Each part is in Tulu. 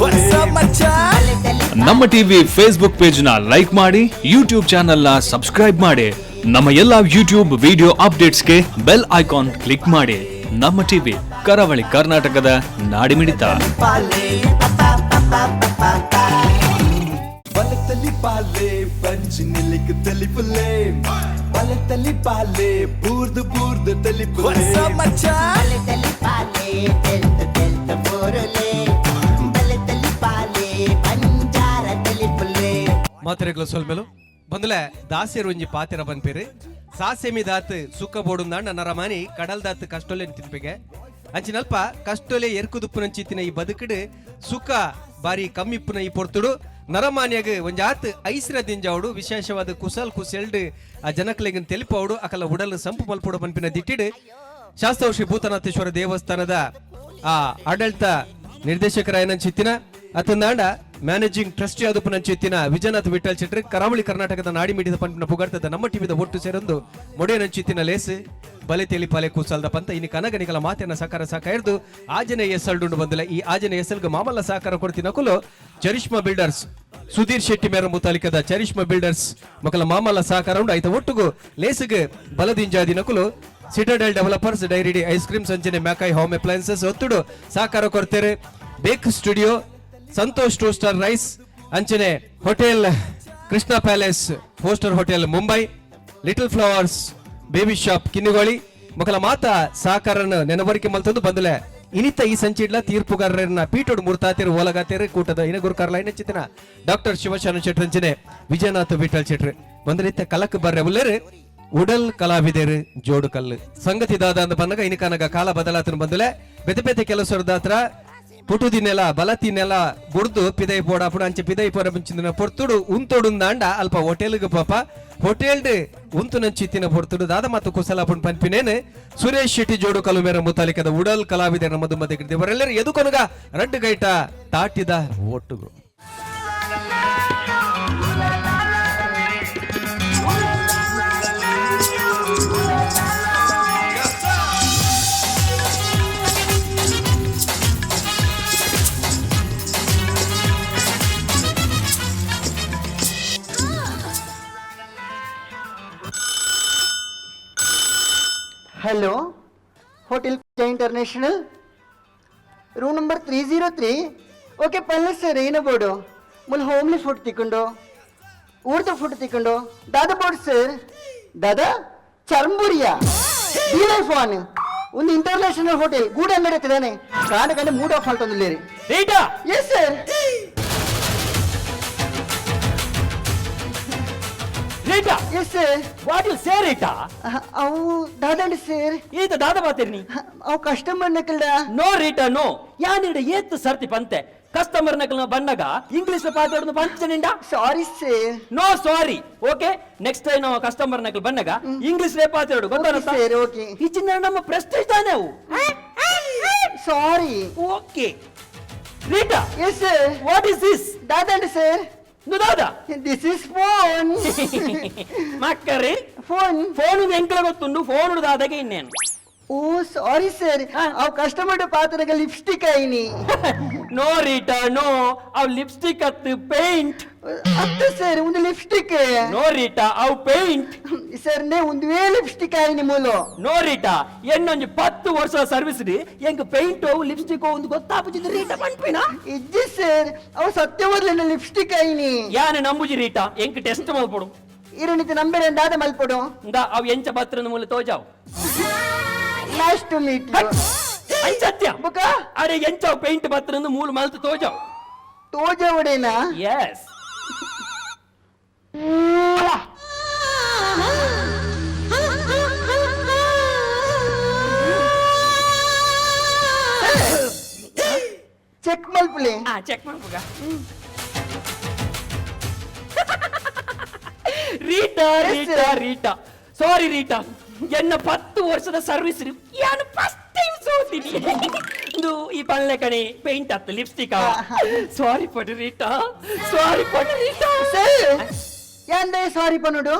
What's up, ಮಚ್ಚಾ? ನಮ್ಮ ಟಿವಿ ಫೇಸ್ಬುಕ್ ಪೇಜ್ ನ ಲೈಕ್ ಮಾಡಿ, ಯೂಟ್ಯೂಬ್ ಚಾನೆಲ್ ನ ಸಬ್ಸ್ಕ್ರೈಬ್ ಮಾಡಿ, ನಮ್ಮ ಎಲ್ಲಾ ಯೂಟ್ಯೂಬ್ ವಿಡಿಯೋ ಅಪ್ಡೇಟ್ಸ್ಗೆ ಬೆಲ್ ಐಕಾನ್ ಕ್ಲಿಕ್ ಮಾಡಿ. ನಮ್ಮ ಟಿವಿ, ಕರಾವಳಿ ಕರ್ನಾಟಕದ ನಾಡಿಮಿಡಿತ. ಬಲತಲಿ ಪಾಲೆ ಪಂಚಿ ನಿಲಿಕ್ ತಲಿಪುಲೆ, ಬಲತಲಿ ಪಾಲೆ ಬೂರ್ದು ಬೂರ್ದು ತಲಿಪುಲೆ. What's up, ಮಚ್ಚಾ? ತಲಿ ಪಾಲೆ ತೆಲ್ತ ತೆಲ್ತ ಬೋರಲೆ, ಬಲೆ ತಲಿ ಪಾಲೆ ಬಂಜಾರ ತಲಿ ಪುಲ್ಲೆ. ಮಾತೆರೆಗ್ಲ ಸೊಲ್ಮೆಲು. ಬಂದಲೆ ದಾಸ್ಯರು ಒಂಜಿ ಪಾತೆರ ಪನ್ಪೇರು, ಸಾಸೆಮಿ ದಾತ್ ಸುಕ್ಕ ಬೋಡುಂದಾಂಡ ನರಮಾನಿ ಕಡಲ್ ದಾತ್ ಕಷ್ಟೊಲೆ ತಿನ್ಪಿಗೆ. ಅಂಚಿನಲ್ಪ ಕಷ್ಟೊಲೆ ಎರ್ಕುದುಪ್ಪುನಂಚಿತ್ತಿನ ಈ ಬದುಕುಡು ಸುಖ ಬಾರಿ ಕಮ್ಮಿಪ್ಪುನ ಈ ಪೊರ್ತುಡು ನರಮಾನ್ಯಾಗ ಒಂಜಾತ್ ಐಸ್ರ ದಿಂಜಾವುಡು, ವಿಶೇಷವಾದ ಕುಸಲ್ ಕುಸೆಲ್ಡ್ ಆ ಜನಕ್ಲೆಗನ್ ತೆಲಿಪಾವುಡು, ಅಕಲ ಉಡಲ್ ಸಂಪು ಮಲ್ಪುಡು ಪನ್ಪಿನ ದಿಟ್ಟಿಡು ಶಾಸ್ತಾವ್ ಶ್ರೀ ಭೂತನಾಥೇಶ್ವರ ದೇವಸ್ಥಾನದ ಆ ಆಡಳಿತ ನಿರ್ದೇಶಕರಾಯನಂಚಿತ್ತಿನ ಅತಂದಾಂಡ ಮ್ಯಾನೇಜಿಂಗ್ ಟ್ರಸ್ಟಿ ಆದಪನಂಚಿತ್ತಿನ ವಿಜಯನಾಥ್ ವಿಠಲ್ ಶೆಟ್ಟರ್, ಕರಾವಳಿ ಕರ್ನಾಟಕದ ನಾಡಿ ಮಿಡಿದ ಪಂಪಿನ ಪುಗಾರ್ತದ ನಮ್ಮ ಟಿವಿದ ಒಟ್ಟು ಸೇರೊಂದು ಮೊಡೆಯನಂಚಿತ್ತಿನ ಲೇಸ್ ಬಲೆ ತೇಲಿ ಪಾಲೆ ಕೂಸಲ್ದ ಪಂತ. ಇನಿ ಕನಗನಿಕಲ ಮಾತೆನ ಸಕಾರ ಸಹಕ ಆಜನೆ ಎಸ್ಎಲ್ ಬಂದಿಲ್ಲ. ಈ ಆಜನೆ ಎಸ್ಎಲ್ಗೆ ಮಾಮಲ್ಲ ಸಹಕಾರ ಕೊಡ್ತಿನ ಕುಲು ಚರಿಷ್ಮಾ ಬಿಲ್ಡರ್ಸ್, ಸುಧೀರ್ ಶೆಟ್ಟಿ ಮೇರ ಮುತಾಲಿಕದ ಚರಿಷ್ಮಾ ಬಿಲ್ಡರ್ಸ್ ಮಕ್ಕಳ ಮಾಮಲ್ಲ ಸಹಕಾರ ಉಂಡು. ಆಯ್ತ ಒಟ್ಟುಗು ಲೇಸುಗೆ ಬಲದಿಂಜಾದಿ ನಕುಲು ಸಿಟಡೆಲ್ ಡೆವಲಪರ್ಸ್, ಡೈರಿಡಿ ಐಸ್ ಕ್ರೀಮ್ ಸಂಚನೆ, ಮ್ಯಾಕಾಯ್ ಹೋಮ್ ಅಪ್ಲಯನ್ಸಸ್ ಒತ್ತುಡು ಸಹಕಾರ ಕೊಡ್ತೇರೆ. Bake studio, Santosh two star rice ಅಂಚನೆ hotel Krishna palace, four star hotel Mumbai, little flowers baby shop Kinnigoli ಮಕ್ಕಳ ಮಾತ ಸಹಕಾರನ ನೆನವರಿಕೆ ಮಲ್ತಂದು ಬಂದಲೆ. ಇನಿತ ಈ ಸಂಚಿಡ್ಲ ತೀರ್ಪುಗಾರರನ್ನ ಪೀಟೋಡು ಮೂರ್ತಾತೇರು ಓಲಗಾತೇರು ಕೂಟದ ಇನ ಗುರುಕಾರ್ಲ ಚಿತ್ತನ ಡಾಕ್ಟರ್ ಶಿವಶರಣ ಶೆಟ್ಟರ್ ಅಂಚನೆ ವಿಜಯನಾಥ್ ವಿಠಲ್ ಶೆಟ್ರ್ ಬಂದರಿತ್ತ ಕಲಕ್ ಬರ್ರೆ ಉಲ್ಲೇರು. ಉಡಲ್ ಕಲಾವಿದರು ಜೋಡು ಕಲ್ಲು ಸಂಗತಿ ದಾದ ಅಂದ ಬನ್ನಗ, ಇನಿಕನಗ ಕಾಲ ಬದಲಾತನ ಬಂದಲೆ ಬೆತೆ ಬೆತೆ ಕೆಲಸದಾತ್ರ ಪುಟುದಿ ನೆಲ ಬಲತಿ ನೆಲ ಬುಡ್ದು ಪಿದೈ ಪೋಡಾಪುಡು. ಅಂಚೆ ಪಿದೈ ಪೋರ ಮುಂಚಿನ ಪೊರ್ತುಡು ಉಂತೊಡುಂದಾಂಡ ಅಲ್ಪ ಹೋಟೆಲ್ಗ್ ಪಾಪ ಹೋಟೆಲ್ಡ್ ಉಂತು ನಂಚಿತ್ತಿನ ಪೊರ್ತುಡು ದಾದ ಮತ್ತು ಕುಸಲ ಪುಣ್ ಪನ್ಪಿನೇನು ಸುರೇಶ್ ಶೆಟ್ಟಿ ಜೋಡು ಕಲು ಮೇರ ಮುತಾಲಿಕದ ಉಡಲ್ ಕಲಾವಿದರ ಮದು ಮಧ್ಯೆ ಇವರೆಲ್ಲರೂ ಎದುಕೊನಗ ರಡ್ಡು ಗೈಟ ತಾಟಿದ ಒಟ್ಟುಗು. Hello, hotel international, room number 303. Okay, ಪಲ್ಲೆ ಸರ್, ಏನ ಬೋರ್ಡು ಮುಲ್ ಹೋಮ್ಲಿ ಫುಡ್ ತಿಕ್ಕೊಂಡು, ಊರ್ದ ಫುಡ್ ತಿಕ್ಕೊಂಡು ದಾದ ಬೋರ್ಡ್ ಸರ್? ದಾದಾ ಚರ್ಂಬುರಿಯಾ ಡೀಲರ್ ಫೋನ್. ಒಂದು ಇಂಟರ್ನ್ಯಾಷನಲ್ ಹೋಟೆಲ್ ಗೂಡ ಅಂಗಡಿ ಇದ್ದಾನೆ ಕಾಣ ಕಂಡು ಮೂಡ್ of ಆಲ್ಟೊಂದು. Rita. Yes sir. Rita. Yes sir. What you say, Rita? ಅವು ದಾದಂಡಿ ಸರ್. ಈತ ದಾದ ಮಾತಿರ್ನಿ. ಅವು ಕಸ್ಟಮರ್ ನಕಲ್ಡ. No Rita, no. ಯಾನಿಡ ಏತ್ ಸರ್ತಿ ಪಂತೆ, ಕಸ್ಟಮರ್ ನಕಲ್ನ ಬನ್ನಗ ಇಂಗ್ಲಿಷ್ ಪಾತಾಡುದು ಪಂಚನಿಂಡ? Sorry sir. No sorry, okay? Next time ನಾವು ಕಸ್ಟಮರ್ ನಕಲ್ ಬನ್ನಗ ಇಂಗ್ಲಿಷ್ ರೇ ಪಾತಾಡು, ಗೊತ್ತಾ? Sir, okay. ಇಚ್ಚಿನ ನಮ್ಮ ಪ್ರೆಸ್ಟೇಜ್ ತಾನೆ ಅವು. Sorry. Okay Rita. Yes sir. What is this? ದಾದಂಡಿ sir. ದಾದಾ? This is phone. ಮಕ್ಕರಿ. Phone. Phone ಎಂಕಲ ಗೊತ್ತುಂಡು, ಫೋನ್ ದಾದಾಗೆ ಇನ್ನೇನು? Oh sorry sir. ಅವು ಕಸ್ಟಮರ್ ಪಾತ್ರಗ ಲಿಪ್ಸ್ಟಿಕ್ ಐನಿ. No Rita, no. ಅವ್ ಲಿಪ್ಸ್ಟಿಕ್ ಅತ್ತು, ಪೇಂಟ್. ಅತ್ತು ಸರ್, ಒಂದು ಲಿಪ್ಸ್ಟಿಕ್. ನೋ ರೀಟಾ, ಅವ್ ಪೇಂಟ್. ಸರ್, ನೇ ಒಂದುವೇ ಲಿಪ್ಸ್ಟಿಕ್ ಐನಿ ಮೂಲು. ನೋ ರೀಟಾ, ಎನ್ನೊಂಜಿ 10 ವರ್ಷ ಸರ್ವಿಸ್ ಡಿ ಎಂಕ್ ಪೇಂಟ್ ಲಿಪ್ಸ್ಟಿಕ್ ಒಂದು ಗೊತ್ತಾಪುಜಿದ್ ರೀಟಾ ಪನ್ಪಿನ. ಇಜ್ಜಿ ಸರ್, ಅವು ಸತ್ಯವರ್ಲಿನ ಲಿಪ್ಸ್ಟಿಕ್ ಐನಿ. ಯಾನ ನಂಬುಜಿ ರೀಟಾ, ಎಂಕ್ ಟೆಸ್ಟ್ ಮಲ್ಪೊಡು. ಇರುಣಿತ ನಂಬೆರೆ ದಾದ ಮಲ್ಪೊಡು? ಇಂದ ಅವ್ ಎಂಚ ಪತ್ರನ ಮೂಲ ತೋಜಾವ್. ನೈಸ್ ಟು ಮೀಟ್ you. ಅಂಚತ್ಯ. ಬುಕ? ಅರೆ, ಎಂಚ ಪೇಂಟ್ ಪತ್ರನ ಮೂಲ ಮಲ್ತು ತೋಜಾವ್. ತೋಜವಡೇನಾ? ಎಸ್. ಚೆಕ್ ಮಲ್ಪುಲೆ. ಆ, cheque ಮಾಡ್ಬೋಗ. Rita. Yes, Rita. Sir. Rita, sorry Rita, ಎನ್ನ 10 ವರ್ಷದ ಸರ್ವಿಸ್ ಯಾನು ಫಸ್ಟ್ ಟೈಮ್ ಸೋತೀನಿ. ಇದು ಈ ಪಲ್ಲೆ ಕಣೆ, ಪೇಂಟ್ ಅತ್ತು ಲಿಪ್ಸ್ಟಿಕ್. ಸಾರಿ ಪಡು ರೀಟಾ, ಸಾರಿ ಪಡು ರೀಟಾ. ಸರ್, ಯಾಂದೆ ಸಾರಿ ಪನುಡು?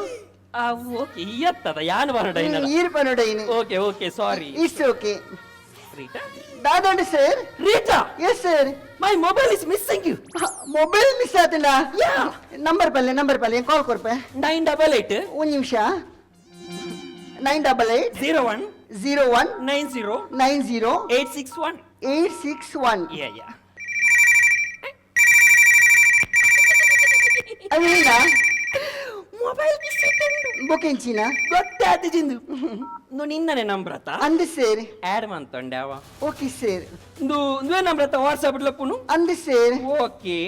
ಓಕೆ, ಇಯತ್ತದ ಯಾನು ಬರಡ. ಈರ್ ಪನುಡ ಇನಿ. Okay okay, sorry. It's okay. Rita. ದಾದಂಡಿ sir. Rita. Yes sir. My mobile is missing. You mobile miss ಆತಂಡ? Yeah. Number ಪಲ್ಲೆ, number ಪಲ್ಲೆ, ಕಾಲ್ ಕೊರ್ಪೆ. 988. ಒಂದು ನಿಮಿಷ. 988. 01. 01. 90. 90. 861. 861. Yeah yeah. ಅವೇನ? ಮೊಬೈಲ್ ಮಿಸ್ ಬೊಕೆಂಚಿನ? ಗೊತ್ತಾದ ಜಿಂದು ನು ನಿನ್ನನೆ ನಂಬ್ರತ. ಅಂದು ಸರ್. ಆಡ್ ಮಂತೊಂಡೆ ಅವ. Okay sir. ಇಂದು ಇಂದುವೆ ನಂಬ್ರತ ವಾಟ್ಸ್ಆಪ್ ಲಪ್ಪುನು. ಅಂದು ಸರ್. ಓಕೆ,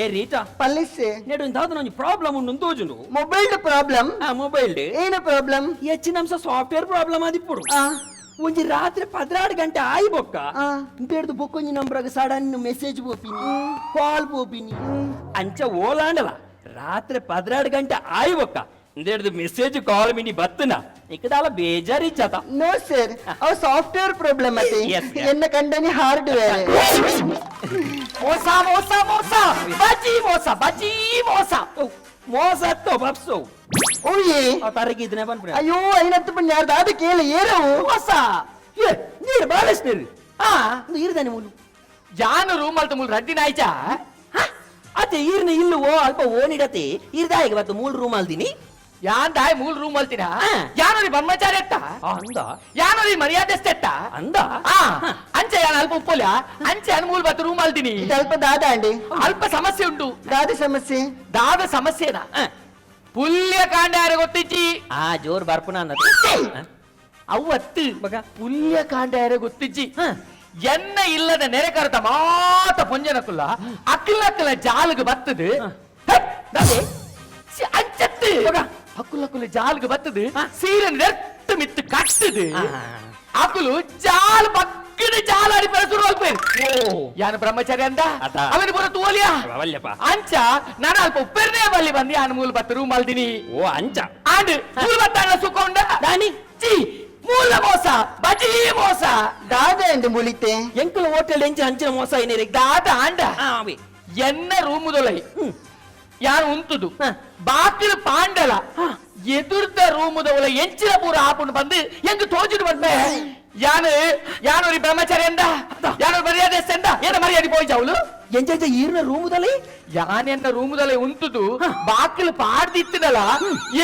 ಏ ರೀಟಾ. ಪಲ್ಲೆ ಸರ್. ನೆಡು ದಾದ ಒಂಜಿ ಪ್ರಾಬ್ಲಮ್ ಉಂಡು ತೋಜುಂಡು. Mobile problem? ಆ ಮೊಬೈಲ್. ಏನು ಪ್ರಾಬ್ಲಮ್? ಹೆಚ್ಚಿನ ಅಂಶ ಸಾಫ್ಟ್ವೇರ್ ಪ್ರಾಬ್ಲಮ್ ಆದಿಪ್ಪುಡು. ಒಂಜಿ ರಾತ್ರಿ 12 ಗಂಟೆ ಆಯಿ ಬೊಕ್ಕ ಇಂಪೇರ್ದು ಬೊಕ್ಕೊಂಜಿ ನಂಬ್ರಾಗ ಸಡನ್ ಮೆಸೇಜ್ ಪೋಪಿನಿ, ಕಾಲ್ ಪೋಪಿನಿ. ಅಂಚ ಓಲಾಂಡಲ ರಾತ್ರಿ 12 ಗಂಟೆ ಆಯಿ ಬೊಕ್ಕ ಇಂದೇಡ್ದು message call mini ಬತ್ತನ ಇಕ್ಕದಾಲ ಬೇಜಾರಿಚ್ಚತ. ನೋ ಸರ್, ಅವ ಸಾಫ್ಟ್ವೇರ್ ಪ್ರಾಬ್ಲಮ್ ಅತ್ತೆ. Yes, yes. ಎನ್ನ ಕಂಡನಿ ಹಾರ್ಡ್ವೇರ್. ಮೋಸ ಮೋಸ ಮೋಸ, ಬಜಿ ಮೋಸ, ಬಜಿ ಮೋಸ. ಮೋಸ ಅತ್ತೋ ಬಪ್ಸು. ಓಯೇ. ತರಗಿ ಇದನ್ನೇ ಬಂದ್ಬಿಡ. ಅಯ್ಯೋ, ಐನತ್ತು ಪುಣ್ಯ ಯಾರ್ದು ಅದು ಕೇಳಿ ಏರವು. ಮೋಸ. ಏ ನೀರು ಬಾಳಷ್ಟು ನೀರು. ಆ ಇರ್ದಾನೆ ಮೂಲು. ಜಾನು ರೂಮ್ ಅಲ್ತ ಮೂಲ್ ರಡ್ಡಿನ ಆಯ್ಚಾ? ಅತ್ತೆ ಈರ್ನ ಇಲ್ಲವೋ ಅಲ್ಪ ಓನಿಡತೆ ಇರ್ದಾಯಿಗೆ ಬತ್ತು ಮೂಲ್ ರೂಮ್ ಅಲ್ದಿನಿ. ಯಾನ್ ದಾಯ್ ಮೂಲ್ ರೂಮ್ ಅಲ್ತಿನ? ಆ. ಯಾನೋರಿ ಬ್ರಹ್ಮಚಾರಿ ಅತ್ತ? ಅಂದ. ಯಾನೋರಿ ಮರ್ಯಾದೆ ಅತ್ತ? ಅಂದ. ಆ ಅಂಚೆ ಯಾನ್ ಅಲ್ಪ ಉಪ್ಪೊಲ ಅಂಚೆ ಅನ್ ಮೂಲ್ ಬತ್ತು ರೂಮ್ ಅಲ್ದಿನಿ. ಇದು ಅಲ್ಪ ದಾದ ಅಂಡಿ. ಅಲ್ಪ ಸಮಸ್ಯೆ ಉಂಟು. ದಾದ ಸಮಸ್ಯೆ? ದಾದ ಸಮಸ್ಯೆನಾ? ಪುಲ್ಯ ಕಾಂಡ ಯಾರ ಗೊತ್ತಿಜ್ಜಿ. ಆ ಜೋರ್ ಬರ್ಪುನ ಅಂದ. ಅವತ್ತು ಬಗ. ಪುಲ್ಯ ಕಾಂಡ ಯಾರ ಗೊತ್ತಿಜ್ಜಿ. ಎನ್ನ ಇಲ್ಲದ ನೆರೆ ಕರೆತ ಮಾತ ಪೊಂಜನಕುಲ್ಲ ಅಕ್ಲ ಅಕ್ಲ ಜಾಲಗ್ ಬತ್ತದು. ದಾದೆ? ಅಂಚತ್ತು ಅಕ್ಕುಲ ಅಕ್ಕುಲ ಜಾಲ್ಗ್ ಬತ್ತದು, ಸೀರೆ ನೆರ್ತು ಮಿತ್ತು ಕಟ್ಟದು. ಅಕುಲು ಜಾಲ್ ಬಗ್ಗದ ಜಾಲ ಅಡಿಪೆರ ಶುರು ಆಗ್ಬೇರು. ಯಾನು ಬ್ರಹ್ಮಚಾರಿ ಅಂದ. ಅತ. ಅವನು ಪೂರ ತೋಲಿಯಾ. ಅವಲ್ಯಪ್ಪ. ಅಂಚ ನಾನು ಅಲ್ಪ ಉಪ್ಪೆರ್ನೇ ಬಲ್ಲಿ ಬಂದು ಯಾನು ಮೂಲ ಬತ್ತು ರೂಮ್ ಅಲ್ದಿನಿ. ಓ ಅಂಚ. ಆಂಡ್ ಮೂಲ ಬತ್ತಾಣ ಸುಖ ಉಂಡ. ದಾನಿ? ಚಿ ಮೂಲ ಮೋಸ, ಬಜಿ ಮೋಸ. ದಾದ ಅಂಡಿ ಮುಳಿತೆ. ಎಂಕುಲ ಹೋಟೆಲ್ ಎಂಚಿನ ಅಂಚಿನ ಮೋಸ ಏನೇರಿ? ದಾದ ಆಂಡ, ಅವೇ. ಎನ್ನ ರೂಮುದೊಲೈ ಯಾರು ಉಂತುದು ಬಾಕಿಲು ಪಾಂಡಲ ಎದುರ್ದ ರೂಮುದವಳ ಎಂಚಿನ ಪೂರ ಆಪುಂಡು ಬಂದು ಎಂಗ್ ತೋಜುಡು ಬಂದೆ. ಯಾನು ಯಾನೊರಿ ಬ್ರಹ್ಮಚಾರಿ ಅಂದ, ಯಾನೊರಿ ಮರ್ಯಾದೆ ಅಂದ, ಏನ ಮರ್ಯಾದೆ ಪೋಯ್ ಜಾವುಲು. ಎಂಚ ಎಂಚ ಈರ್ನ ರೂಮುದಲ್ಲಿ? ಯಾನೆನ್ನ ರೂಮುದಲ್ಲೇ ಉಂತುದು ಬಾಕಿಲು ಪಾಡ್ದಿತ್ತಿನಲ್ಲ,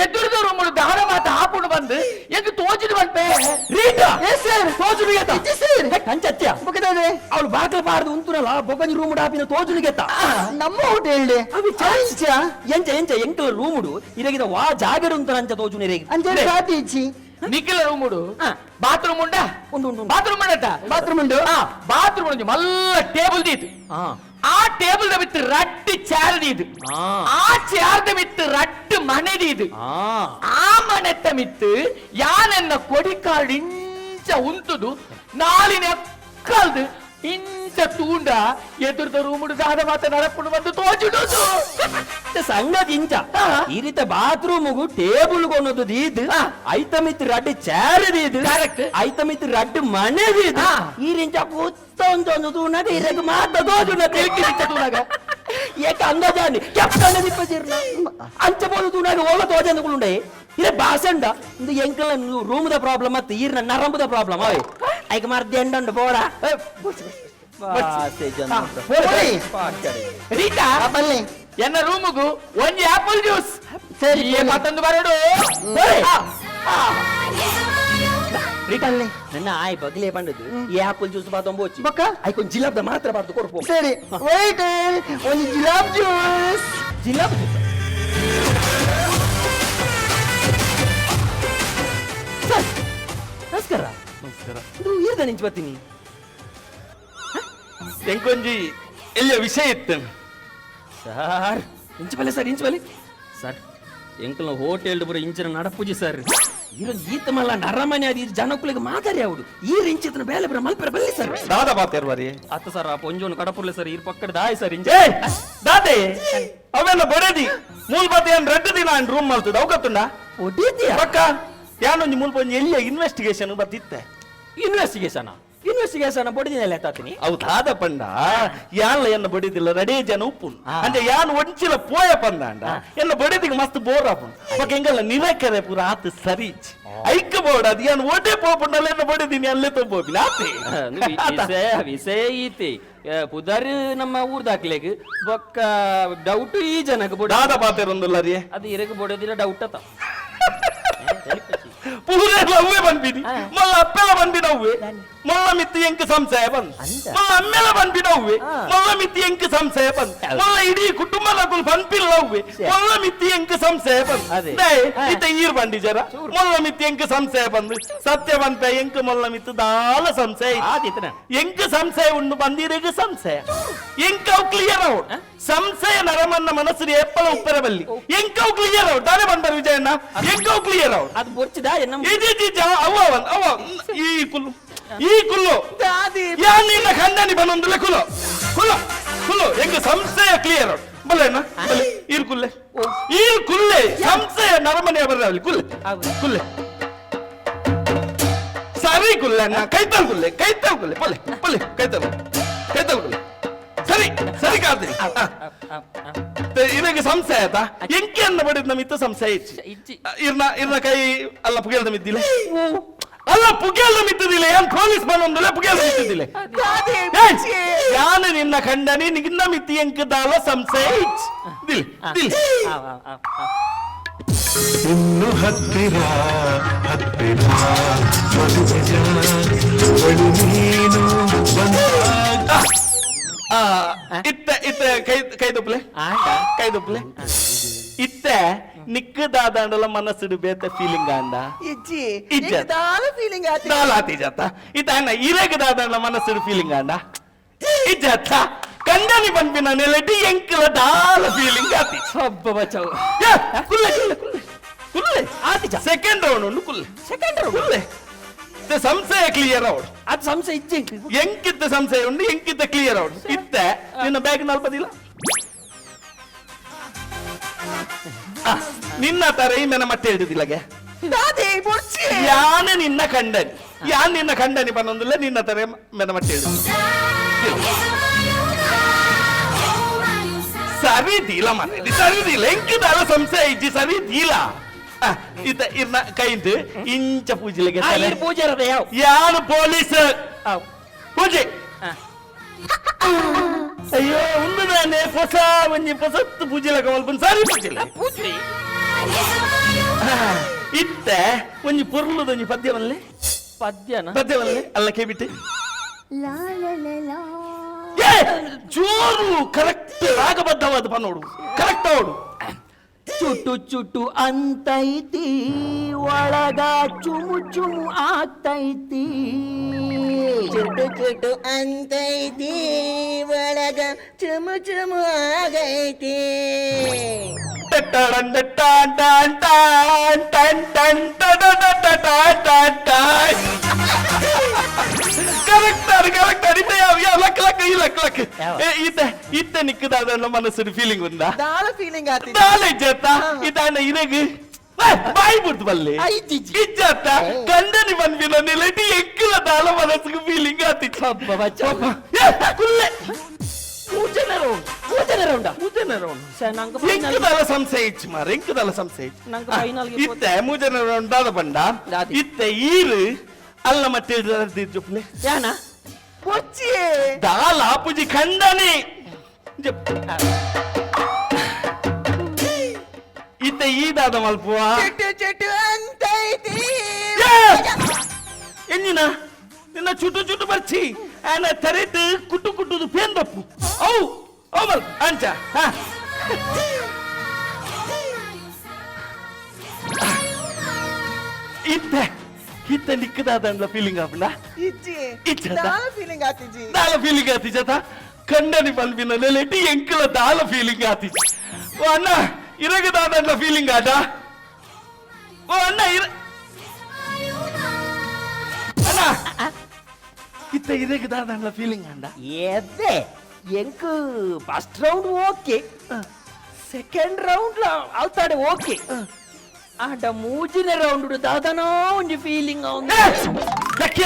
ಎದುರ್ದ ರೂಮುಡು ದಾರ ಮಾತ ಆಪುಂಡು ಬಂದು ಎಂಗ್ ತೋಜುಡು ಬಂದೆ. Rita. Yes sir. ತೋಜುಡು ಗೆತ್ತ. Sir. ಅಂಚತ್ಯ. ಬೊಕದಾದೆ? ಅವಳು ಬಾಕಲು ಪಾಡ್ದು ಉಂತುನಲ್ಲ ಬೊಕಂಜಿ ರೂಮುಡು ಆಪಿನ ತೋಜುಡು ಗೆತ್ತ. ನಮ್ಮ ಹೋಟೆಲ್ ಅವಿ ಅಂಚ. ಎಂಚ ಎಂಚ ಎಂಕಲ ರೂಮುಡು ಇರಗಿದ ವಾ ಜಾಗಡು ಉಂತನ ಅಂಚ ತೋಜುನ ಇರಗಿ. ಅಂಚ ಸಾತಿ ಇಚ್ಚಿ. ನಿಖಿಲ ರೂಮುಡು ಬಾತ್ರೂಮ್ ಉಂಡ? ಉಂಡು, ಉಂಡು, ಉಂಡು. ಬಾತ್ರೂಮ್ ಉಂಡತ್ತ? ಬಾತ್ರೂಮ್ ಉಂಡು. ಬಾತ್ರೂಮ್ ಉಂಡು, ಮಲ್ಲ ಟೇಬಲ್ ದೀತು. ಆ ಟೇಬಲ್ the with ರಡ್ಡು chair ದೀದು. ಆ chair the with ರಡ್ಡು ಮನೆ ದೀದು. ಆ ಮನೆತ್ತ ಮಿತ್ತು ಯಾನೆನ್ನ ಕೊಡಿಕಾರ್ಡ್ ಇಂಚ ಉಂತುದು ನಾಲಿನ ಎಕ್ಕಲ್ದು ಇಂಚ ತೂಂಡ ಎದುರ್ದ ರೂಮುಡು ದಾದ ಮಾತ ನರಪುಡು ಬಂದು ತೋಜುಡುದು. ಸಂಗತಿ ಇಂಚ ಈ ರೀತಿ ಬಾತ್ರೂಮ್ಗು ಟೇಬಲ್ ಕೊನೊಂದು ದೀದ್, ಐತಮಿತ್ ರಡ್ಡು ಚೇರ್ ದೀದ್. Correct. ಐತಮಿತ್ ರಡ್ಡು ಮನೆ ದೀದ್. ಈ ರಿಂಚ ಕೂತೊಂದು ತೂನಾಗ ಇರಗ ಮಾತ ತೋಜುನ ತೂನಾಗ. ಏಕ ಅಂದಾಜಾನಿ ಕೆಪ್ಪಣ್ಣ ದಿಪ್ಪಜಿರ್ನ ಅಂಚ ಬೋದು ತೂನಾಗ ಓಲ ತೋಜಂದುಕುಂಡೆ ಇರೆ ಬಾಸಂಡ ಇಂದು ಎಂಕಲ ರೂಮದ ಪ್ರಾಬ್ಲಮ್ ಮತ್ತು ಈರ್ನ ನರಂಬದ ಪ್ರಾಬ್ಲಮ್ ಅವೇ ಐಕ ಮರ್ದ ಎಂಡಂಡು ಬೋಡ. ಓಯ್. ರೀಟಾ. ಬಲ್ಲೆ. ಎನ್ನ ರೂಮುಗು ಒಂಜಿ ಆಪಲ್ ಜ್ಯೂಸ್. ಸರಿ, ಈ ಬಲ್ಲೆ. ಮತ್ತೊಂದು ಬರಡು. ರೀಟಾ. ಬಲ್ಲೆ. ನನ್ನ ಆಯ್ ಬಗ್ಲೇ ಬಂದದ್ದು ಈ ಆಪಲ್ ಜ್ಯೂಸ್ ಬಾತೊಂಬೋಚಿ. ಬೊಕ್ಕ? ಐಕೊಂದು ಜಿಲಾಬ್ದ ಮಾತ್ರ ಬಾರ್ದು ಕೊರ್ಪು. ಸರಿ, ವೈಟ್, ಒಂದು ಜಿಲಾಬ್ ಜ್ಯೂಸ್. ಜಿಲಾಬ್ ಜ್ಯೂಸ್ ಸರ್, ನಮಸ್ಕಾರ ನಮಸ್ಕಾರ. ಇದು ಇರ್ದ ನಿಂಚು ಬರ್ತೀನಿ. ಎಂಕೊಂಜಿ ಎಲ್ಲಿಯ ವಿಷಯ ಇತ್ತು. ಸರ್ ಇಂಚು ಬಲ್ಲೆ ಸರ್, ಇಂಚು ಬಲ್ಲೆ ಸರ್. ಎಂಕಲ್ನ ಹೋಟೆಲ್ ಬರೋ ಇಂಚಿನ ನಡಪುಜಿ ಸರ್. ಇರೊಂದು ಈತ ಮಲ್ಲ ನರಮನೆ ಅದು ಜನಕ್ಕುಲಿಗೆ ಮಾತಾಡಿ ಅವಡು ಈ ರಿಂಚಿತನ ಬೇಲೆ ಬರ ಮಲ್ಪರ ಬಲ್ಲೆ ಸರ್. ದಾದ ಬಾತೇರ್ವರಿ? ಅತ್ತ ಸರ್, ಆ ಪೊಂಜೋನು ಕಡಪುರ್ಲೆ ಸರ್, ಇರ್ ಪಕ್ಕದ ದಾಯ್ ಸರ್ ಇಂಚ. ಏ ದಾದೆ, ಅವೆಲ್ಲ ಬಡದಿ ಮೂಲ್ ಬಾತೆ ಏನ್ ರಡ್ಡು ದಿನ ರೂಮ್ ಮಲ್ತದ ಅವಕತ್ತುಂಡ. ಒಡಿದ್ಯಾ? ಪಕ್ಕ ಯಾನೊಂಜಿ ಮೂಲ್ ಪೊಂಜಿ ಎಲ್ಲಿಯ ಇನ್ವೆಸ್ಟಿಗೇಷನ್ ಬತ್ತಿತ್ತೆ. ಇನ್ವೆಸ್ಟಿಗೇಷನ್? ಇನ್ವೆಸ್ಟಿಗೇಷನ್ ಬೊಡಿದಿನ ಎತ್ತಾತೀನಿ. ಅವು ದಾದ ಪಂಡ ಯಾನ್ಲ ಎನ್ನ ಬಡಿದಿಲ್ಲ ರಡೇ ಜನ ಉಪ್ಪುನ್ ಅಂಚ ಯಾನ್ ಒಂಚಿಲ ಪೋಯ ಪಂದಾಂಡ ಎನ್ನ ಬಡಿದಿಗೆ ಮಸ್ತ್ ಬೋರ್ ಆಪುಂಡು. ಬೊಕ ಎಂಗಲ್ಲ ನಿರಕರೆ ಪೂರ ಆತ್ ಸರಿ ಐಕ್ ಬೋರ್ಡ್ ಅದು ಯಾನ್ ಓಟೆ ಪೋಪುಂಡಲ್ಲ ಎನ್ನ ಬಡಿದಿನಿ ಅಲ್ಲೇ ತೊಂಬೋಪಿನ ಆತೆ. ವಿಷಯ ವಿಷಯ ಈತಿ ಪುದರ್ ನಮ್ಮ ಊರ್ದಾಕ್ಲೆಗ್ ಬೊಕ್ಕ ಡೌಟ್ ಈ ಜನಕ್ಕೆ ಬೊಡ. ದಾದ ಪಾತೆರೊಂದುಲ್ಲ ರೀ. ಅದು ಇರಗ್ ಬೊಡದಿಲ್ಲ ಡೌಟ್ ಅತ್ತ. ಪೂರೆಲ್ಲ ಅವ್ವೆ ಬಂದ್ಬಿನಿ, ಮೊಲ್ಲ ಅಪ್ಪೆಲ ಬಂದ್ಬಿನ ಅವ್ವೆ, ಮೊಲ್ಲ ಮಿತ್ತಿ ಎಂಕ್ ಸಂಶಯ ಬಂದ್, ಮೊಲ್ಲ ಅಮ್ಮೆಲ ಬಂದ್ಬಿನ ಅವ್ವೆ, ಮೊಲ್ಲ ಮಿತ್ತಿ ಎಂಕ್ ಸಂಶಯ ಬಂದ್, ಮೊಲ್ಲ ಇಡೀ ಕುಟುಂಬದ ಪನ್ಪಿಲ್ಲ ಅವ್ವೆ, ಮೊಲ್ಲ ಮಿತ್ತಿ ಎಂಕ್ ಸಂಶಯ ಬಂದ್. ಇತ್ತ ಈರ್ ಬಂಡಿ ಜರ ಮೊಲ್ಲ ಮಿತ್ತಿ ಎಂಕ್ ಸಂಶಯ ಬಂದ್ ಸತ್ಯ ಬಂತ ಎಂಕ್ ಮೊಲ್ಲ ಮಿತ್ತು ದಾಲ ಸಂಶಯ ಎಂಕ್ ಸಂಶಯ ಉಂಡು ಬಂದಿರೆಗ್ ಸಂಶಯ ಎಂಕ್ ಅವು ಕ್ಲಿಯರ್ ಔಟ್. ಸಂಶಯ ನರಮನ್ನ ಮನಸ್ಸು ಎಪ್ಪಲ ಉಪ್ಪರ ಬಲ್ಲಿ ಎಂಕ್ ಅವು ಕ್ಲಿಯರ್ ಔಟ್ ತಾನೇ ಬಂದರು ವಿಜಯಣ್ಣ ಎಂಕ್ ಅವು ಕ್ಲಿಯರ್ ಔಟ್. ಅದು ಬೊರ್ಚಿದ ಅವ ಅವ ಈ ಕುಲ್ಲು ಈ ಕುಲ್ಲು ಯಾನ್ ನಿನ್ನ ಖಂಡನಿ ಬಂದೊಂದುಲ್ಲ ಕುಲು ಕುಲು ಕುಲು ಎಂಕ್ ಸಂಶಯ ಕ್ಲಿಯರ್ ಔಟ್ ಬಲ್ಲೆ ಅಣ್ಣ ಬಲ್ಲೆ ಈರ್ ಕುಲ್ಲೆ ಈರ್ ಕುಲ್ಲೆ ಸಂಶಯ ನರಮನೆ ಬರಲಿ ಕುಲ್ಲೆ ಕುಲ್ಲೆ ಸರಿ ಕುಲ್ಲೆ ಅಣ್ಣ ಕೈತಲ್ ಕುಲ್ಲೆ ಕೈತಲ್ ಕುಲ್ಲೆ ಬಲ್ಲೆ ಬಲ್ಲೆ ಕೈತಲ್ ಕೈತಲ್ ಕುಲ್ಲೆ ಸರಿ ಸರಿ ಕಾರ್ತೀನಿ ಇದಕ್ಕೆ ಸಂಶಯ ಆಯ್ತಾ ಎಂಕೆ ಅನ್ನ ಬಡಿದ ನಮಿತ್ತ ಸಂಶಯ ಇಚ್ಚಿ ಇರ್ನ ಇರ್ನ ಕೈ ಅಲ್ಲ ಪುಗೆಲ್ದ ಮಿದ್ದಿಲ್ಲ ಅಲ್ಲ ಪುಗೆಲ್ದ ಮಿತ್ತದಿಲ್ಲ ಏನ್ ಪೊಲೀಸ್ ಬಂದೊಂದಿಲ್ಲ ಪುಗೆಲ್ದ ಮಿತ್ತದಿಲ್ಲ ಯಾನು ನಿನ್ನ ಖಂಡನಿ ನಿನ್ನ ಮಿತ್ತಿ ಎಂಕದಾಲ ಸಂಶಯ ಇಚ್ಚಿ ದಿಲ್ ದಿಲ್. ಇನ್ನು ಹತ್ತಿರ ಹತ್ತಿರ ಬಳಿ ನೀನು ಬಂದಾಗ ಇತ್ತ ಇತ್ತ ಕೈ ಕೈ ದುಪ್ಲೆ ಕೈ ದುಪ್ಲೆ ಇತ್ತ ನಿಕ್ಕದಾದಂಡಲ ಮನಸ್ಸುಡು ಬೇತ ಫೀಲಿಂಗ್ ಅಂಡ ಇಜ್ಜಿ ಇಜ್ಜ. ದಾಲ ಫೀಲಿಂಗ್ ಆತಿ ದಾಲಾತಿ ಜಾತ ಇತ್ತ ಅಣ್ಣ ಇರಗದಾದಂಡ ಮನಸ್ಸುಡು ಫೀಲಿಂಗ್ ಅಂಡ ಇಜ್ಜತ್ತ ಕಂಡನಿ ಪನ್ಪಿನ ನೆಲಟಿ ಎಂಕಲ ದಾಲ ಫೀಲಿಂಗ್ ಆತಿ. ಹಬ್ಬ ಬಚಾವ್. ಕುಲ್ಲೆ ಕುಲ್ಲೆ ಕುಲ್ಲೆ ಕುಲ್ಲೆ ಆತಿಜ ಸೆಕೆಂಡ್ ರೌಂಡ್ ಉಂಡು ಕುಲ್ಲೆ ಸೆಕೆಂಡ್ ರೌಂಡ್ ಕುಲ್ಲೆ ಸಂಶಯ ಕ್ಲಿಯರ್ ಔಟ್. ಅದು ಸಂಶಯ ಇಜ್ಜೆ ಎಂಕಿತ್ತ ಸಂಶಯ ಉಂಡು ಎಂಕಿತ್ತ ಕ್ಲಿಯರ್ ಔಟ್. ಇತ್ತ ನಿನ್ನ ಬ್ಯಾಗ್ ನಲ್ಪದಿಲ್ಲ ನಿನ್ನ ತರ ಈ ಮೆನ ಮತ್ತೆ ಹಿಡಿದಿಲ್ಲಗೆ ಯಾನ ನಿನ್ನ ಖಂಡನಿ ಯಾನ್ ನಿನ್ನ ಖಂಡನಿ ಬಂದೊಂದಿಲ್ಲ ನಿನ್ನ ತರ ಮೆನ ಮತ್ತೆ ಹಿಡಿದು ಸರಿ ದೀಲ ಮನೆ ಸರಿ ದೀಲ ಎಂಕಿದಲ್ಲ ಸಂಶಯ ಇಜ್ಜಿ ಸರಿ ದೀಲ ಇತ್ತ ಇರ್ನ ಕೈಂದು ಇಂಚ ಪೂಜೆಗೆ ಪೂಜೆ ಯಾವ ಯಾರು ಪೊಲೀಸ್ ಪೂಜೆ ಅಯ್ಯೋ ಉಂದು ನಾನೇ ಹೊಸ ಒಂಜಿ ಹೊಸತ್ತು ಪೂಜೆ ಮಲ್ಪನ್ ಸರಿ ಪೂಜೆ ಪೂಜೆ ಇತ್ತ ಒಂಜಿ ಪೊರ್ಲುದ ಒಂಜಿ ಪದ್ಯವಲ್ಲೇ ಪದ್ಯನ ಪದ್ಯವಲ್ಲೇ ಅಲ್ಲ ಕೇಬಿಟ್ಟೆ ಜೋರು ಕರೆಕ್ಟ್ ರಾಗಬದ್ಧವಾದ ಪನ್ನೋಡು ಕರೆಕ್ಟ್ ಅವಡು. ಚುಟು ಚುಟು ಅಂತೈತಿ ಒಳಗ ಚುಮು ಚುಮು ಆಗ್ತೈತಿ ಚುಟು ಚುಟು ಅಂತೈತಿ ಒಳಗ ಚುಮು ಚುಮು ಆಗೈತಿ. ಕರೆಕ್ಟ್ ಕರೆಕ್ಟ್ ಇತ್ತ ಯಾವ ಯಾವ ಲಕ್ ಲಕ್ ಈ ಲಕ್ ಲಕ್ ಇತ್ತ ಇತ್ತ ನಿಕ್ಕದಾದ ಮನಸ್ಸು ಫೀಲಿಂಗ್ ಉಂದಾ ದಾಲ ಫೀಲಿಂಗ್ ಆತಿ ದಾಲ ಇಜ್ಜತ್ತ ಇದಾನ ಇರಗ್ ಬಾಯಿ ಬಿಡ್ತು ಬಲ್ಲೆ ಇಜ್ಜತ್ತ ಕಂಡನಿ ಬಂದ್ಬಿನ ನಿಲಟಿ ಎಂಕಲ ದಾಲ ಮನಸ್ಸಿಗೆ ಫೀಲಿಂಗ್ ಆತಿ. ಹಬ್ಬ ಬಚಾವ್. ಕುಲ್ಲೆ ಮೂಜನೇ ರೌಂಡ್ ಮೂಜನೇ ರೌಂಡ್ ಮೂಜನೇ ರೌಂಡ್ ನಂಗೆ ಫೈನಲ್ ಎಂಕದಾಲ ಸಂಶಯ ಇಚ್ಚು ಮಾರ ಎಂಕದಾಲ ಸಂಶಯ ಇಚ್ಚು ನಂಗೆ ಫೈನಲ್ ಗೆ ಇತ್ತೆ ಮೂಜನೇ ರೌಂಡ್ ದಾದ ಬಂಡ ದಾದಿ. ಇತ್ತೆ ಈರು ಅಲ್ಲ ಮತ್ತೆ ಜೊಪ್ಲೆ ಯಾನ ಬೊಚ್ಚಿ ದಾಲ ಪೂಜಿ ಖಂಡನೆ ಇತ್ತ ಈ ದಾದ ಮಲ್ಪುವ ಚುಟು ಚುಟು ಅಂತೈತಿ ಎಂಜಿನ ನಿನ್ನ ಚುಟು ಚುಟು ಬರ್ಚಿ ಆನ ತರೆಟ್ ಕುಟ್ಟು ಕುಟ್ಟುದು ಪೇನ್ ಬಪ್ಪು ಅವು ಅವು ಮಲ್ ಅಂಚ ಹಾ ಇತ್ತೆ ಇತ್ತ ನಿಕ್ಕದಾದಂಡ್ಲ ಫೀಲಿಂಗ್ ಆಪುಂಡ ಇಜ್ಜಿ ಇಜ್ಜದ? ದಾಲ ಫೀಲಿಂಗ್ ಆತಿಜಿ ದಾಲ ಫೀಲಿಂಗ್ ಆತಿಜತ ಕಂಡನಿ ಪಲ್ಪಿನ ನೆಲೆಟಿ ಎಂಕಲ ದಾಲ ಫೀಲಿಂಗ್ ಆತಿಜಿ. ಓ ಅಣ್ಣ ಇರಗ ದಾದಂಡ್ಲ ಫೀಲಿಂಗ್ ಆಟ ಓ ಅಣ್ಣ ಇರ ಅಣ್ಣ ಇತ್ತ ಇರಗ ದಾದಂಡ್ಲ ಫೀಲಿಂಗ್ ಅಂಡ ಎದ್ದೆ ಎಂಕ್ first round okay second round ಅಲ್ತಾಡೆ okay ಆಂಡ ಮೂಜಿನ ರೌಂಡ್ ದಾದನೋ ಒಂಜಿ ಫೀಲಿಂಗ್ ದಕ್ಯ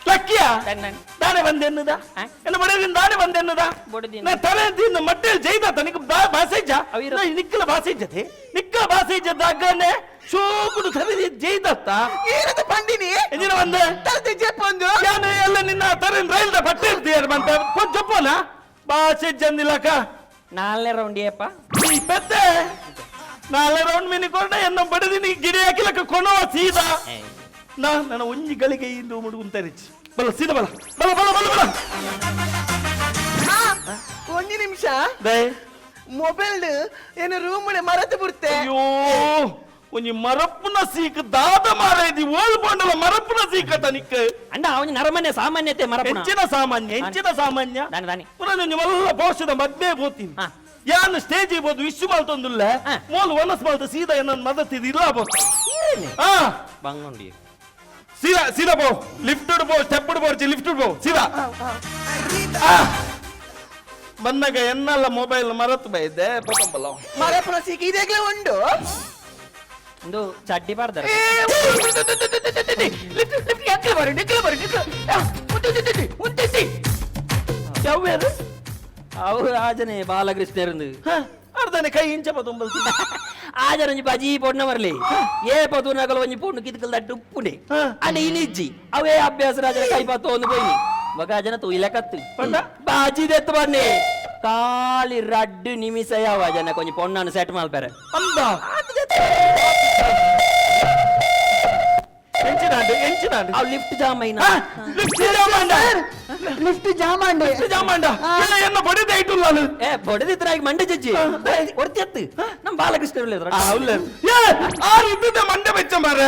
ಲಕ್ಕಿಯ ತನ್ನ ದಾನೆ ಬಂದೆನ್ನುದ ಆ? ಎನ್ನ ಬಡದಿನ ದಾನೆ ಬಂದೆನ್ನುದ ಬೊಡದಿನ. ನಾ ತಲೆ ತಿಂದು ಮಟ್ಟೆಲ್ ಜೈದ ತನಿಗೆ ಭಾಷೆ ಇಜ್ಜ ಅವಿರ. ನಾ ನಿಕ್ಕಲ ಭಾಷೆ ಇಜ್ಜತೆ ನಿಕ್ಕಲ ಭಾಷೆ ಇಜ್ಜದ ಅಗ್ಗನೆ ಶೋಕುಡು ತಲೆ ಜೈದತ್ತ ಏನದು ಪಂಡಿನಿ ಎಂಜಿನ ಬಂದೆ ತಲೆ ಜೆಪ್ಪೊಂದು ಯಾನು ಎಲ್ಲ ನಿನ್ನ ತರೇನ್ ರೈಲ್ದ ಬಟ್ಟೆ ಇರ್ತೀಯ ಬಂತ ಜಪ್ಪೋನ ಭಾಷೆ ಇಜ್ಜಂದಿಲ್ಲಕ ನಾಲ್ನೇ ರೌಂಡ್ ಏಪ ಈ ಪೆತ್ತೆ ನಾಳೆ ರೌಂಡ್ ಮಿನಿ ಕೊರಡ ಎನ್ನ ಬಡದಿನಿ ಗಿಡಿ ಹಾಕಿಲಕ್ಕ ಕೊಣವ ಸೀದಾ ನಾ ನನ್ನ ಒಂಜಿ ಗಳಿಗೆ ಇಂದು ಮುಡುಗುಂತರಿಚ್ ಬಲ ಸೀದಾ ಬಲ ಬಲ ಬಲ ಬಲ ಬಲ ಒಂದು ನಿಮಿಷ ದೈ ಮೊಬೈಲ್ ಏನು ರೂಮ್ ಮರತು ಬಿಡ್ತೆ ಅಯ್ಯೋ ಒಂಜಿ ಮರಪ್ಪುನ ಸೀಕ್ ದಾದ ಮಾರೈದಿ ಓಲ್ ಬಂಡಲ ಮರಪ್ಪುನ ಸೀಕತ ನಿಕ್ಕ ಅಂಡ ಅವನ ನರಮನೆ ಸಾಮಾನ್ಯತೆ ಮರಪುಣ ಹೆಚ್ಚಿನ ಸಾಮಾನ್ಯ ಹೆಚ್ಚಿನ ಸಾಮಾನ್ಯ ದಾನಿ ದಾನಿ ಪುನಃ ನಿಮ್ಮೆಲ್ಲ ಪೌಷಧ ಮದ್ಮೆ ಪೋತೀನಿ ಹಾ. ಯಾನ್ ಸ್ಟೇಜ್ ಇರ್ಬೋದು ವಿಶ್ವ ಮಲ್ತೊಂದುಲ್ಲ ಹಾ. ಮೋಲ್ ಒನಸ್ ಮಲ್ತ ಸೀದಾ ನನ್ನ ಮದತ್ತಿದ್ ಇಲ್ಲ ಬೋತ ಹಾ ಬಂಗುಂಡಿ ಸೀದಾ ಸೀದಾ ಪೋ ಲಿಫ್ಟ್ ಪೋ ಸ್ಟೆಪ್ ಬೋರ್ಚಿ ಲಿಫ್ಟ್ ಪೋ ಸೀದಾ ಆ. ಬಂದಾಗ ಎನ್ನಲ್ಲ ಮೊಬೈಲ್ ಮರತ್ ಬೈದೆ ಪತಂಬಲ ಮರಪುನ ಸೀಕ್ ಇದಾಗ್ಲೇ ಉಂಡು ಒಂದು ಚಡ್ಡಿ ಬಾರ್ದಾರ ಯಾವ್ಯಾರು ಅವು ಆಜನೆ ಬಾಲಕೃಷ್ಣ ಇರಂದು ಅರ್ಧನೆ ಕೈ ಇಂಚ ಪತಂಬಲ್ ಆಜನ ಒಂಜಿ ಬಜಿ ಪೊಣ್ಣ ಮರ್ಲಿ ಏ ಪತು ನಗಲ ಒಂಜಿ ಪೊಣ್ಣು ಕಿತ್ಕಲ್ ದಡ್ಡು ಉಪ್ಪುಂಡೆ ಹಾ. ಅಲ್ಲ ಇನಿಜ್ಜಿ ಅವೇ ಅಭ್ಯಾಸ ರಾಜನ ಕೈ ಪಾತು ಒಂದು ಪೋಯಿ ಮಗ ಜನ ತೂಯಿಲ ಕತ್ತು ಪಂಡ? ಬಾಜಿ ದೆತ್ತು ಬನ್ನಿ ಖಾಲಿ ರಡ್ಡು ನಿಮಿಷ ಯಾವ ಜನ ಕೊಂಚ ಪೊಣ್ಣನ್ನು ಸೆಟ್ ಮಲ್ಪೆರೆ ಅಂದ ಎಂಚಿನಾಂಡು ಎಂಚಿನಾಂಡು ಅವು ಲಿಫ್ಟ್ ಜಾಮ್ ಐನ ಲಿಫ್ಟ್ ಜಾಮಾಂಡ ಲಿಫ್ಟ್ ಜಾಮ್ ಅಂಡೆ ಲಿಫ್ಟ್ ಜಾಮಾಂಡ ಎಲ್ಲ ಎನ್ನ ಬಡಿದ ಇಟ್ಟುಲ್ಲ ಏ ಬಡದಿತ್ರ ಆಗಿ ಮಂಡೆ ಜಜ್ಜಿ ಒರ್ತಿಯತ್ತು ನಮ್ಮ ಬಾಲಕೃಷ್ಣ ಉಳ್ಳೇದ್ರ ಏ ಆರು ಇದ್ದಿದ್ದೆ ಮಂಡೆ ಬೆಚ್ಚ ಮಾರ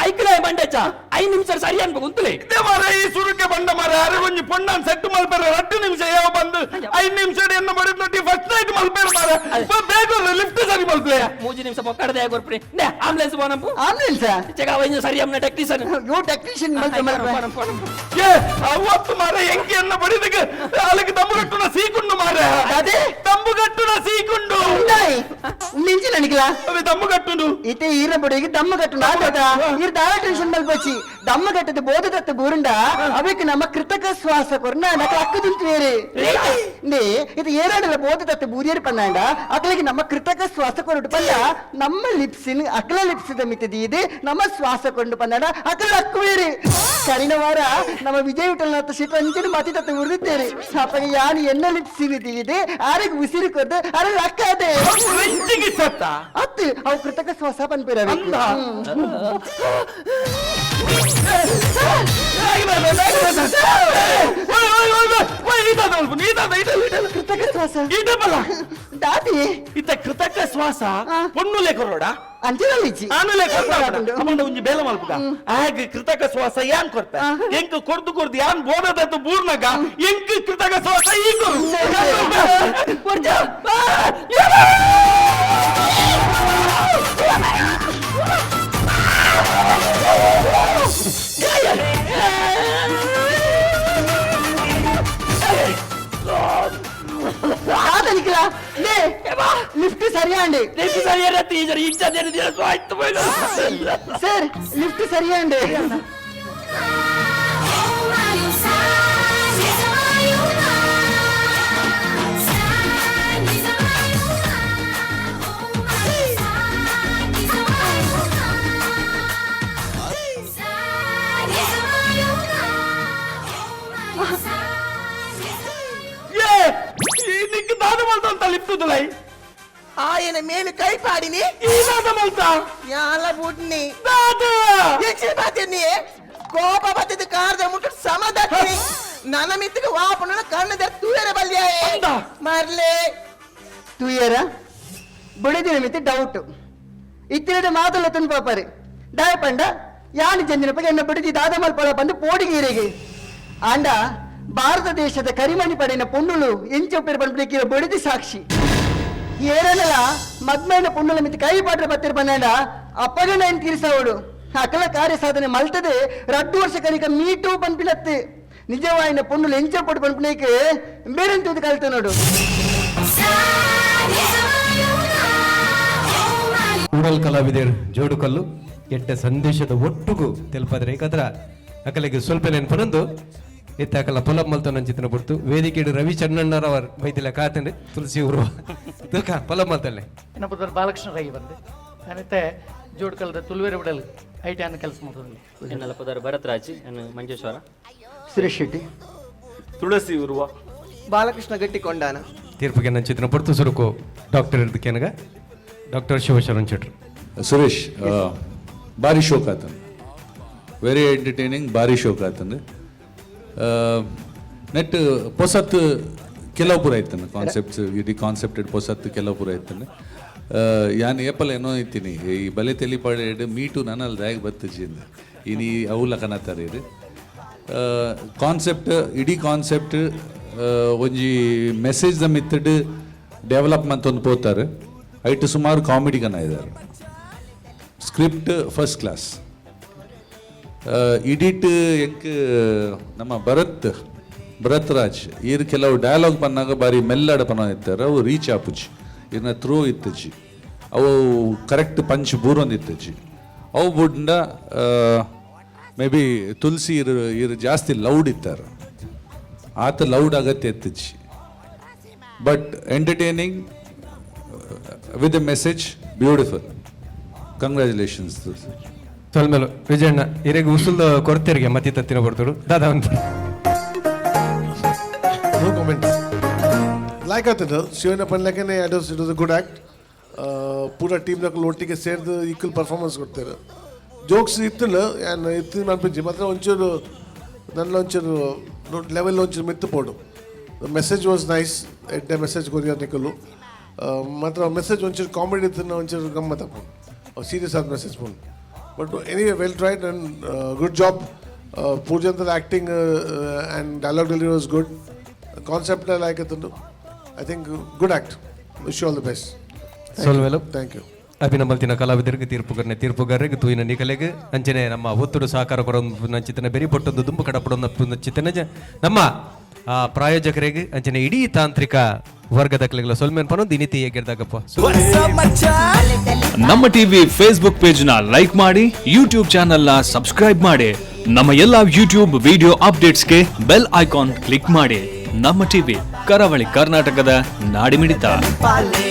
ಐಕ್ಲೆ ಮಂಡೆಚ ಐದು ನಿಮಿಷ ಸರಿ ಅನ್ಬೇಕು ಉಂತುಲೆ ಇದ್ದೆ ಮಾರ ಈ ಸುರುಕೆ ಬಂಡ ಮಾರ ಅರೆ ಒಂಜಿ ಪೊಣ್ಣನ್ ಸೆಟ್ ಮಲ್ಪೆರ ರಡ್ಡು ನಿಮಿಷ ಯಾವ ಬಂದು ಐದು ನಿಮಿಷ ಎನ್ನ ಬಡಿದ ನೊಟ್ಟಿ ಫಸ್ಟ್ ನೈಟ್ ಮಲ್ಪೆರ ಮಾರ ಬೇಗ ಲಿಫ್ಟ್ ಸರಿ ಮಲ್ಪಲೆ ಮೂಜಿ ನಿಮಿಷ ಪೊಕ್ಕಡದೆ ಕೊರ್ಪಿ ನೇ ಆಂಬುಲೆನ್ಸ್ ಬೋನಂಪು ಆಂಬುಲೆನ್ಸ್ ಚೆಕ ವೈದ್ಯ ಸರಿ ಅಮ್ಮನ ಟೆಕ್ನಿಷಿಯನ್ ಯೋ ಟೆಕ್ನಿಷಿಯನ್ ಮಲ್ಪೆ ಮಲ್ಪೆ ಏ ಅವತ್ತು ಮಾರ ಎಂಕಿ ಎನ್ನ ಬಡಿದಕ್ಕೆ ಅಲ್ಲಿಗೆ ದಮ್ಮು ಕಟ್ಟುನ ಸೀಕುಂಡು ಮಾರ ಅದೇ? ದಮ್ಮು ಕಟ್ಟುನ ಸೀಕುಂಡು ಉಂಡಾಯ್ ಉಂಡಿಂಚಿ ನನಗಿಲ್ಲ ಅವೆ ದಮ್ಮು ಕಟ್ಟುಂಡು ಇತ್ತೆ ಈರ ಬಡಿಗೆ ದಮ್ಮ ಕಟ್ಟುಂಡು ಆತದ ಈರ್ ದಾಳ ಟೆನ್ಷನ್ ಮಲ್ಪಚ್ಚಿ ದಮ್ಮ ಕಟ್ಟದ ಬೋಧದತ್ತ ಬೂರುಂಡ ಅವೆಕ್ ನಮ್ಮ ಕೃತಕ ಶ್ವಾಸ ಕೊರ್ನ ನಕ ಅಕ್ಕದುಂತು ಬೇರೆ ನೇ ಇದು ಏರಾಡಲ ಬೋಧದತ್ತ ಬೂರಿಯರ್ ಪನ್ನಾಂಡ ಅಕ್ಲಿಗೆ ನಮ್ಮ ಕೃತಕ ಶ್ವಾಸ ಕೊರಡು ಪಂಡ ನಮ್ಮ ಲಿಪ್ಸಿನ ಅಕ್ಲ ಲಿಪ್ಸಿದ ಮಿತದಿ ಇದೆ ನಮ್ಮ ಶ್ವಾಸ ಕೊಂಡು ಪನ್ನಾಡ ಅಕ್ಲ ಅಕ್ಕು ಬೇರೆ ಕರಿನ ವಾರ ನಮ್ಮ ವಿಜಯ ವಿಠಲನಾಥ ಶೆಟ್ಟ ಅಂಚನೆ ಮತಿ ತತ್ತ ಉರಿದಿದ್ದೇನೆ ಅಪ್ಪಗೆ ಯಾನು ಎನ್ನ ಲಿಪ್ಸಿನ ಇದೆ ಆರೆಗ್ ಉಸಿರು ಕೊದ್ದು ಅರೆ ಅಕ್ಕ ಅದೇ ರೆಂಚಿಗೆ ಸತ್ತ ಅತ್ತು ಅವು ಕೃತಕ ಶ್ವಾಸ ಪನ್ಪಿರ ಅಂದ. ಕೃತಕ ಶ್ವಾಸ ಈಟಬಲ್ಲ ದಾದಿ ಇತ್ತ ಕೃತಕ ಶ್ವಾಸ ಆ. ಪೊಣ್ಣುಲೆ ಕೊರೋಡ ಅಂಚಿನಲ್ಲಿಚ್ಚಿ ಆನುಲೆ ಕೊರ್ಡ ಒಂಜಿ ಬೇಲ ಮಲ್ಪುಗ ಆಗ ಕೃತಕ ಶ್ವಾಸ ಯಾನ್ ಕೊರ್ತ ಎಂಕ್ ಕೊರ್ದು ಕೊರ್ದು ಯಾನ್ ಬೋಧದತ್ತು ಬೂರ್ನಗ ಎಂಕ್ ಕೃತಕ ಶ್ವಾಸ ಈ ಕೊರು ಕಾದಲಿಕ್ಕಿಲ್ಲ ಲೇ ಲಿಫ್ಟ್ ಸರಿಯಾಂಡಿ ಲಿಫ್ಟ್ ಸರಿಯಾದ ಟೀಚರ್ ಇಂಚ ಆಯ್ತು ಸರ್ ಲಿಫ್ಟ್ ಸರಿಯಾಂಡಿ ಏ ಈ ನಿಕ್ ದಾದ ಮಲ್ತ ಲಿಫ್ಟ್ ದುಲೈ ಆಯನ ಮೇಲೆ ಕೈ ಪಾಡಿನಿ ಈ ದಾದ ಮಲ್ತ ಯಾಲ ಬುಡ್ನಿ ದಾದ ಹೆಚ್ಚಿನ ಬಾತೀನಿ ಕೋಪ ಬತ್ತಿದ ಕಾರ್ದ ಮುಟ್ಟು ಸಮದತ್ತಿ ನನ್ನ ಮಿತ್ತಿಗೆ ವಾಪನ ಕಣ್ಣದ ತೂಯರ ಬಲ್ಯ ಅಂದ. ಮರ್ಲೆ ತೂಯರ ಬುಡಿದಿನ ಮಿತಿ ಡೌಟ್ ಇತ್ತಿರದ ಮಾತಲ್ಲ ತುನ್ ಪಾಪರಿ ದಾಯ ಪಂಡ ಯಾನು ಜಂಜಿನ ಎನ್ನ ಬಿಡಿದಿ ದಾದ ಮಲ್ಪಲ ಬಂದು ಪೋಡಿಗೀರಿಗೆ ಆಂಡ ಭಾರತ ದೇಶದ ಕರಿಮಣಿ ಪಡೆಯ ಪೊಣ್ಣುಲು ಎಂಚೊಪ್ಪಿರ ಬಂದ್ಬಿಟ್ಟಿರ ಬಡಿದಿ ಸಾಕ್ಷಿ ಏರನಲ ಮದ್ಮೈನ ಪೊಣ್ಣುಲ ಮಿತಿ ಕೈ ಪಾಟ್ರ ಬತ್ತಿರ ಬಂದಾಂಡ ಅಪ್ಪಗನ ಏನ್ ತೀರಿಸವಡು ಅಕಲ ಕಾರ್ಯ ಸಾಧನೆ ಮಲ್ತದೆ ರಡ್ಡು ವರ್ಷ ಕನಿಕ ಮೀಟು ಪನ್ಪಿನತ್ತೆ ನಿಜವಾಯಿನ ಪೊಣ್ಣುಲು ಎಂಚೊಪ್ಪಡು ಪನ್ಪಿನಕ್ಕೆ ಬೇರೆಂತದ್ದು ಕಲ್ತು ನೋಡು ಕೂಡಲ್ ಕಲಾವಿದರು ಜೋಡುಕಲ್ಲು ಎಟ್ಟ ಸಂದೇಶದ ಒಟ್ಟುಗು ತೆಲ್ಪದ್ರೆ ಏಕಂದ್ರ ಅಕಲೆಗೆ ಸ್ವಲ್ಪ ನೆನಪನೊಂದು ಇತ್ತ ಅಕಲ ಪೊಲಬ್ ಮಲ್ತೊಂಚಿತ್ತಿನ ಪುರ್ತು ವೇದಿಕೆಡು ರವಿ ಚನ್ನಣ್ಣರವರ್ ಬೈದಿಲ್ಲ ಕಾತಂಡು ತುಳಸಿ ಉರುವ ತೂಕ ಪೊಲಬ್ ಮಲ್ತಲ್ಲೆ. ಎನ್ನ ಪುದರ್ ಬಾಲಕೃಷ್ಣ ರೈ ಬಂದು ನಾನಿತ್ತೆ ಜೋಡ್ಕಲ್ದ ತುಳುವೆರೆ ಬಿಡಲ್ I T ಅನ್ನ ಕೆಲಸ ಮಾಡ್ತದಲ್ಲಿ. ಎನ್ನಲ ಪುದರ್ ಭರತ್ ರಾಜ್, ಎನ್ನು ಮಂಜೇಶ್ವರ. ಸುರೇಶ್ ಶೆಟ್ಟಿ. ತುಳಸಿ ಉರುವ. ಬಾಲಕೃಷ್ಣ ಗಟ್ಟಿಕೊಂಡಾನ. ತೀರ್ಪಿಗೆ ನಂಚಿತ್ತಿನ ಪುರ್ತು ಸುರುಕು ಡಾಕ್ಟರ್ ಇರ್ದಕ್ಕೇನಗ ಡಾಕ್ಟರ್ ಶಿವಶರಣ್ ಶೆಟ್ರು. ಸುರೇಶ್, ಭಾರಿ ಶೋಕ್ ಆತಂದು, ವೆರಿ ಎಂಟರ್ಟೈನಿಂಗ್, ಭಾರಿ ಶೋಕ್ ಆತಂದು. ನೆಟ್ ಪೊಸತ್ ಕೆಲವು ಪೂರ ಇತ್ತಂದು ಕಾನ್ಸೆಪ್ಟ್ಸ್, ಇಡೀ ಕಾನ್ಸೆಪ್ಟೆಡ್ ಪೊಸತ್ ಕೆಲವು ಪೂರ ಇತ್ತಂದು. ಯಾನ್ ಏಪಲ್ ಏನೋ ಇತ್ತೀನಿ, ಈ ಬಲೆ ತೆಲಿ ಪಡೆಡ್ ಮೀಟು ನನ್ನಲ್ಲಿ ದಾಯಗ್ ಬತ್ತಜಿಂದ ಇನಿ ಅವು ಲಕನತಾರೆ. ಇದು ಕಾನ್ಸೆಪ್ಟ್, ಇಡೀ ಕಾನ್ಸೆಪ್ಟ್ ಒಂಜಿ ಮೆಸೇಜ್ the ಮಿತ್ತಡ್ ಡೆವಲಪ್ಮೆಂಟ್ ಒಂದು ಪೋತಾರೆ. ಐಟ್ ಸುಮಾರು ಕಾಮಿಡಿ ಕನ ಇದ್ದಾರೆ. Script first class. ಇಡಿಟ್ ಎಂಕ್ ನಮ್ಮ ಭರತ್ ಭರತ್ ರಾಜ್ ಈರ್ ಕೆಲವು ಡೈಲಾಗ್ ಬಂದಾಗ ಬಾರಿ ಮೆಲ್ಲಡ ಪನ ಇತ್ತಾರೆ. ಅವು ರೀಚ್ ಆಪುಜಿ. ಇರ್ನ ಥ್ರೋ ಇತ್ತಜಿ, ಅವು ಕರೆಕ್ಟ್ ಪಂಚ್ ಬೂರೊಂದಿತ್ತಜಿ. ಅವು ಬುಡ್ಂಡ ಮೇ ಬಿ ತುಳಸಿ ಇರ್ ಇರ್ ಜಾಸ್ತಿ ಲೌಡ್ ಇತ್ತಾರೆ, ಆತ ಲೌಡ್ ಅಗತ್ಯ ಇತ್ತಜಿ. But entertaining with a message, beautiful. Congratulations, Tulasi. ಸೊಲ್ಮೆಲು ವಿಜಯಣ್ಣ. ಇರೆಗ್ ಉಸುಲ್ದ ಕೊರ್ತೆರಿಗೆ ಮತಿ ತತ್ತಿನ ಬರ್ತರು ದಾದಾ ಅಂತ. No comment. Like ಆತದ ಶಿವನ ಪನ್ಲಕನೆ, it was a good act. ಪೂರ ಟೀಮ್ದಾಗ ಒಟ್ಟಿಗೆ ಸೇರಿದು ಈಕ್ವಲ್ ಪರ್ಫಾರ್ಮೆನ್ಸ್ ಕೊಡ್ತಾರೆ. ಜೋಕ್ಸ್ ಇತ್ತಲ್ಲ, ಯಾನ್ ಇತ್ತು ಅನ್ಪಿಂಚಿ ಮಾತ್ರ ಒಂಚೂರು ನನ್ನ ಒಂಚೂರು ಲೆವೆಲ್ ಒಂಚೂರು ಮಿತ್ತು ಪೋಡು. Message was nice. ಎಡ್ಡೆ ಮೆಸೇಜ್ ಕೊರಿಯರ್ ನಿಕಲು. ಮಾತ್ರ ಮೆಸೇಜ್ ಒಂಚೂರು ಕಾಮಿಡಿ ಇತ್ತು, ಒಂಚೂರು ಗಮ್ಮತ್ತಪ್ಪ, ಸೀರಿಯಸ್ ಆದ message phone. But anyway, well tried and good job. ಪೂಜಂತರ acting and dialogue delivery was good. Concept like I think good act. Wish all the best. ಸೊಲ್ಮೆಲು. Thank you. ಅಭಿನಮಲ್ತಿನ ಕಲಾವಿದರಿಗೆ, ತೀರ್ಪುಗರ್ನೆ ತೀರ್ಪುಗಾರರಿಗೆ, ತೂಯಿನ ನಿಕಲೆಗೆ, ಅಂಚನೆ ನಮ್ಮ ಒತ್ತುಡು ಸಹಕಾರ ಕೊರೊಂದು ಬೆರಿ ಪೊಟ್ಟೊಂದು ದುಂಬು ಕಡಪಡೊಂದು ಚಿತ್ತನ ನಮ್ಮ ಪ್ರಾಯೋಜಕರಿಗೆ, ಅಂಚನೆ ಇಡೀ ತಾಂತ್ರಿಕ ವರ್ಗದ ಸೊಲ್ಮೆನ್ ಪನೊಂದು ಇನಿತಿ ಹೇಗಿರ್ದಾಗಪ್ಪ. ನಮ್ಮ ಟಿವಿ ಫೇಸ್ಬುಕ್ ಪೇಜ್ ನ ಲೈಕ್ ಮಾಡಿ, ಯೂಟ್ಯೂಬ್ ಚಾನೆಲ್ ನ ಸಬ್ಸ್ಕ್ರೈಬ್ ಮಾಡಿ, ನಮ್ಮ ಎಲ್ಲಾ ಯೂಟ್ಯೂಬ್ ವಿಡಿಯೋ ಅಪ್ಡೇಟ್ಸ್ಗೆ ಬೆಲ್ ಐಕಾನ್ ಕ್ಲಿಕ್ ಮಾಡಿ. ನಮ್ಮ ಟಿವಿ, ಕರಾವಳಿ ಕರ್ನಾಟಕದ ನಾಡಿಮಿಡಿತ. ಪಾಲೆ.